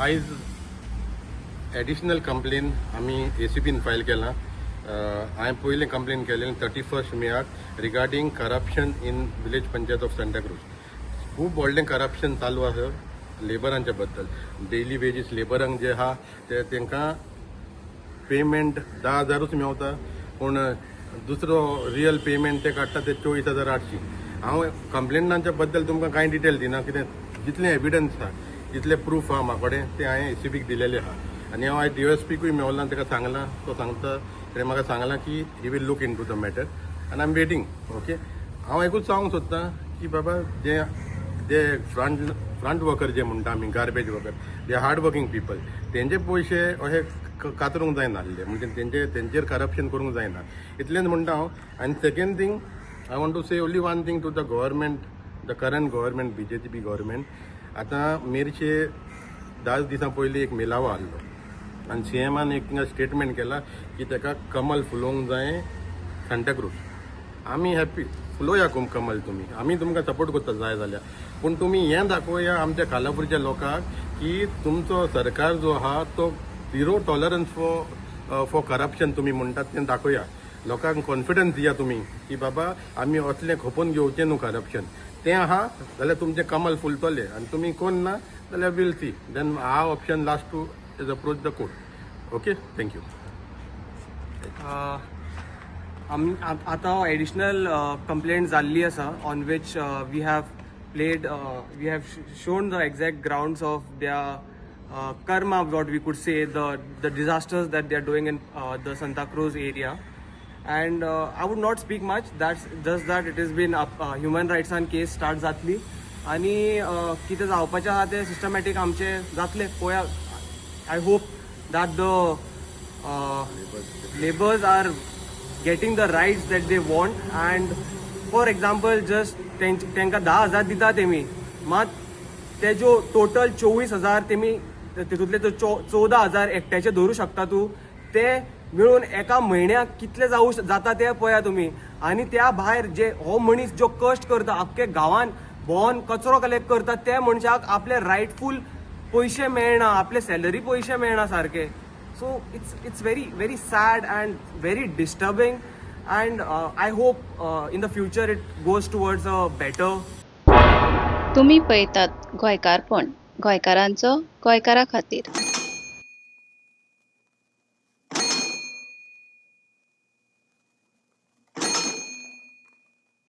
आयज additional complain आमी एसीबीन file केलां. हांवें पयलीं कंप्लेन केलेली 31 मेयाक regarding corruption in village panchayat of Santacruz. खूब व्हडलें करप्शन चालू आसा लेबरांच्या बद्दल. डेली वेजीस लेबरांक जे आहा ते तांकां पेमेंट 10,000ूच मेवता, पूण दुसरो रियल पेमेंट ते काडटा ते 24,800. हांव कंप्लेनांच्या बद्दल तुमकां कांय डिटेल दिना, कितें जितलें एविडन्स आहा, जितले प्रूफ आहा म्हाका कडेन, ते हांवें एसीबीक दिलेले आहा. आनी हांव आयज डीएसपीकूय मेवला, ताका सांगलां. तो सांगता, तेणें म्हाका सांगलां की he will look into the matter आनी I am waiting. Okay, हांव एकूच सांगूंक सोदतां की बाबा, जे जे फ्रंट फ्रंट वर्कर जे म्हणटा आमी, गार्बेज वर्कर, जे हार्ड वर्कींग पिपल, तेंचे पयशे अशे कातरूंक जायना आसले, म्हणजे तेंचेर करप्शन करूंक जायना, इतलेंच म्हणटा हांव. आनी second thing, I want to say only one thing to the government, the current government, BJP government. आतां मेरशे 10 दिसां पयलीं एक मेलावो आहलो आनी सीएमान एक थिंगा स्टेटमेंट केला की ताका कमल फुलोवंक जाय सांताक्रूज. आमी हॅप्पी, फुलोया कमल तुमी, आमी तुमकां सपोर्ट करता जाय जाल्यार, पूण तुमी हें दाखोवया आमच्या कालापूरच्या लोकांक की तुमचो सरकार जो आहा तो zero tolerance for corruption तुमी म्हणटात तें दाखोवया लोकांक. कॉन्फिडन्स दिया तुमी की बाबा, आमी असलें खपोवन घेवचें न्हू करप्शन. तें आहा जाल्यार तुमचें कमल फुलतलें आनी तुमी कोण ना जाल्यार we'll see. Then our option last to is approach the court. Okay, thank you. आमी आतां एडिशनल कंप्लेंट जाल्ली आसा, on which we have played we have shown the exact grounds of their karma, what we could say, the disasters that they are doing in the Santa Cruz area. And I would not speak much. That's just that it has been human rights and case start जातली आनी कितें जावपाचें आहा तें systematic आमचें जातलें, पळोवया. I hope that the laborers are getting the rights that they want. And for example, just तांकां 10,000 दिता तेमी, मात तेज्यो टोटल 24,000 तेमी तितूंतले तो 14,000 एकट्याचे धरू शकता तूं, ते मिळून एका म्हयन्याक कितले जावं जाता ते पळया तुमी. आनी त्या भायर जे हो मनीस जो कश्ट करता, अख्खे गांवान भोंवन कचरो कलेक्ट करता, त्या मनशाक आपले रायटफूल पयशे मेळना, आपले सॅलरी पयशे मेळना सारके. So it's very, very sad and very disturbing, and I hope in the future it goes towards a better. तुमी पळयतात गोंयकारपण, गोंयकारांचो गोंयकारा खातीर.